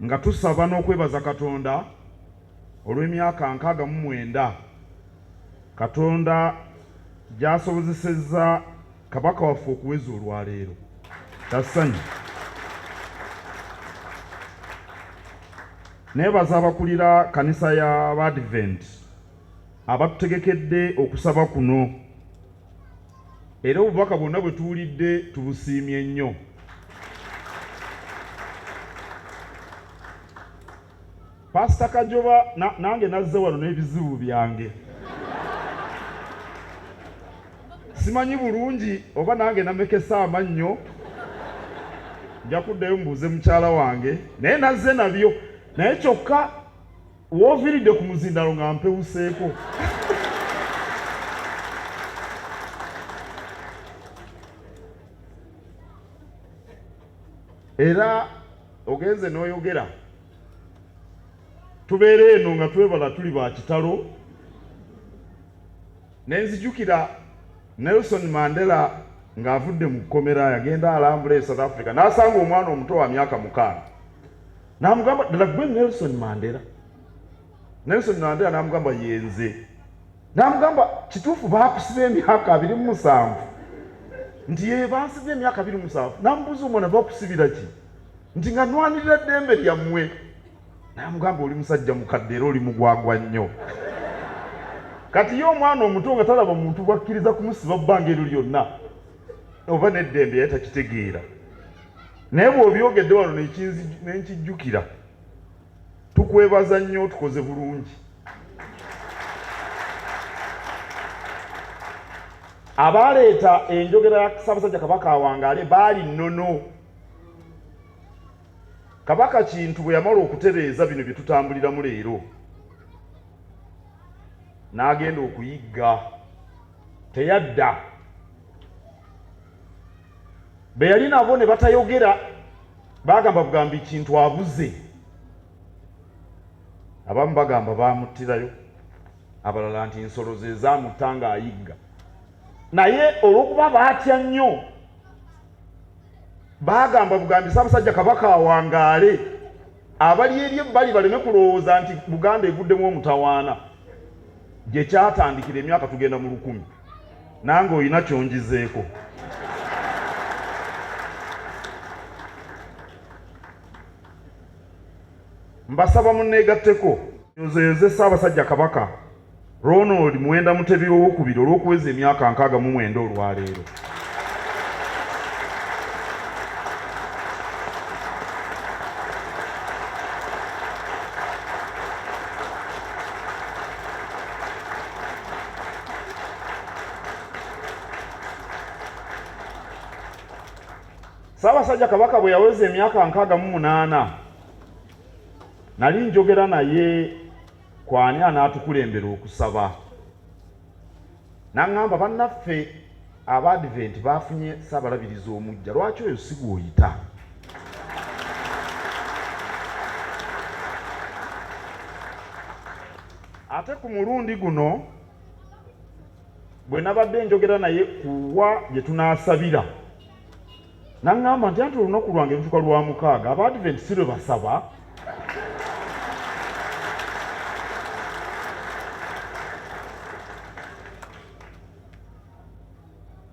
Nga tusaba n'okwebaza Katonda olw'emyaka 69 Katonda gy'asobozesezza Kabaka waffe okuweza olwaleero. Kya ssanyu. Neebaza abakulira Kkanisa y'Abadiventi abatutegekedde okusaba kuno era obubaka bwonna bwe tuwulidde tubusiimye nnyo. Pasita Kajoba nange nazze wano n'ebizibu byange. Simanyi bulungi oba nange namekesa amannyo, nja kuddayo mbuuze mukyala wange, naye nazze nabyo naye kyokka w'oviiridde ku muzindalo nga mpewuseeko. Era ogenze n'oyogera tubeera eno nga twebala tuli ba kitalo ne nzijukira Nelson Mandela ng'avudde mu kkomera yagenda alambula e South Africa n'asanga omwana omuto wa myaka 6 n'amugamba ddala gwe Nelson Mandela? Nelson Mandela n'amugamba yenze. N'amugamba kituufu baakusiba emyaka 27? Nti yee bansibye emyaka 27. N'amubuuza omwana bakusibira ki? Nti nga nwanirira ddembe lyammwe. N'amugamba oli musajja mukadde era oli mugwagwa nnyo. Kati ye omwana omuto nga talaba muntu bw'akkiriza kumusiba bbanga eryo lyonna oba n'eddembe yali takitegeera. Naye bw'obyogedde wano ne nkijjukira. Tukwebaza nnyo otukoze bulungi. Abaaleeta enjogera ya Ssaabasajja Kabaka awangaale baali nnono. Kabaka Kintu bwe yamala okutereeza bino bye tutambuliramu leero, n'agenda okuyigga, teyadda. Be yali nabo ne batayogera, baagamba bugambi Kintu abuze. Abamu bagamba baamuttirayo, abalala nti nsolo ze zaamutta ng'ayigga. Naye olw'okuba baatya nnyo, baagamba bugambi Ssaabasajja Kabaka awangaale, abali eri ebbali baleme kulowooza nti Buganda eguddemu omutawaana. Gye kyatandikira emyaka tugenda mu 1000. Nange olina ky'onjizeeko. Mbasaba munneegatteko nyozeyoze Ssaabasajja Kabaka Ronald Muwenda Mutebi Owokubiri olw'okuweza emyaka 69 olwaleero. Ssaabasajja Kabaka bwe yaweza emyaka 68 nali njogera naye kwani anaatukulembera okusaba, n'aŋŋamba bannaffe Abaadiventi baafunye Ssaabalabirizi omuggya, lwaki oyo si gw'oyita? Ate ku mulundi guno bwe nabadde njogera naye ku wa gye tunaasabira, N'aŋŋamba nti, Anti olunaku lwange lutuuka Lwamukaaga, Abaadiventi si lwe basaba?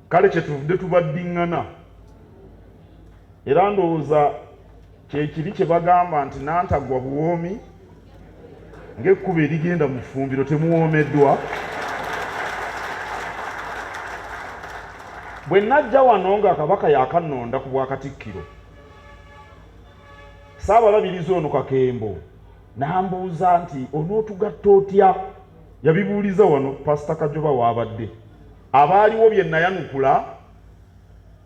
Kale kyetuvudde tubaddiŋŋana, era ndowooza kye kiri kye bagamba nti nantagwa buwoomi ng'ekkubo erigenda mu ffumbiro temuwoomeddwa. Bwe najja wano nga Kabaka yakannonda ku bwakatikkiro, Ssaabalabirizi ono Kakembo n'ambuuza nti onootugatta otya? Yabibuuliza wano Pasita Kajoba w'abadde. Abaaliwo bye nayanukula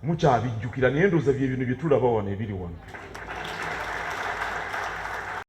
mukyabijjukira naye ndowooza bye bino bye tulaba wano ebiri wano.